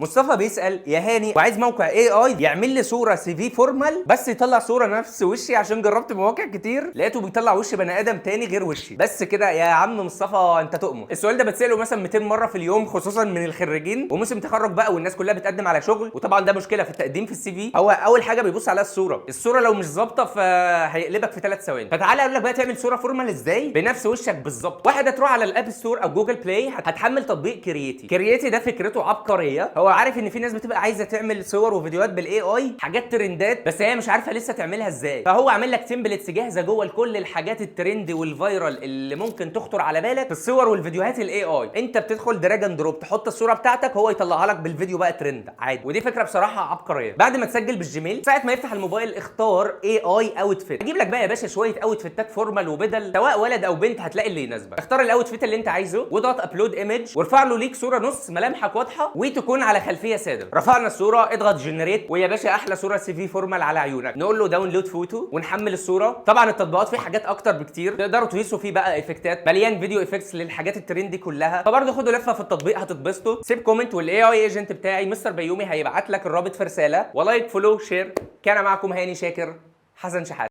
مصطفى بيسال: يا هاني، وعايز موقع AI يعمل لي صوره CV formal، بس يطلع صوره نفس وشي، عشان جربت مواقع كتير لقيته بيطلع وش بني ادم تاني غير وشي. بس كده يا عم مصطفى، انت تؤمر. السؤال ده بتساله مثلا 200 مرة في اليوم، خصوصا من الخريجين وموسم تخرج بقى والناس كلها بتقدم على شغل، وطبعا ده مشكلة في التقديم في ال CV. هو اول حاجة بيبص عليها الصوره. الصورة لو مش ظابطة فهيقلبك في 3 ثواني. فتعالى اقول لك بقى تعمل صوره formal ازاي بنفس وشك بالظبط. واحد، هتروح على ال App Store او Google Play، هتحمل تطبيق Creattie. Creattie ده فكرته عبقريه. هو عارف ان في ناس بتبقى عايزه تعمل صور وفيديوهات بال AI، حاجات ترندات، بس هي مش عارفه لسه تعملها ازاي. فهو عامل لك templates جاهزة جوه لكل الحاجات الترند وال viral اللي ممكن تخطر على بالك في الصور والفيديوهات ال AI. انت بتدخل drag and drop، تحط الصورة بتاعتك، هو يطلعها لك بالفيديو بقى ترند عادي. ودي فكرة بصراحة عبقريه. بعد ما تسجل بال Gmail، ساعة ما يفتح الموبايل اختار AI outfit. اجيب لك بقى يا باشا شوية outfit ات formal وبدل، سواء ولد او بنت هتلاقي اللي يناسبك. اختار ال outfit اللي انت عايزه واضغط upload image، وارفع له ليك صوره نص ملامحك واضحة وتكون على خلفية ساده. رفعنا الصوره، اضغط generate، ويا باشا احلى صوره CV formal على عيونك. نقول له download photo ونحمل الصوره. طبعا التطبيقات فيه حاجات اكتر بكتير، تقدروا تقيسوا فيه بقى effect ات، مليان video effects للحاجات الترندي كلها. فبرضه خدوا لفه في التطبيق هتتبسطوا. سيب comment، وال AI agent بتاعي مستر بيومي هيبعت لك الرابط في رساله. و like، follow، share. كان معكم هاني شاكر حسن شحاته.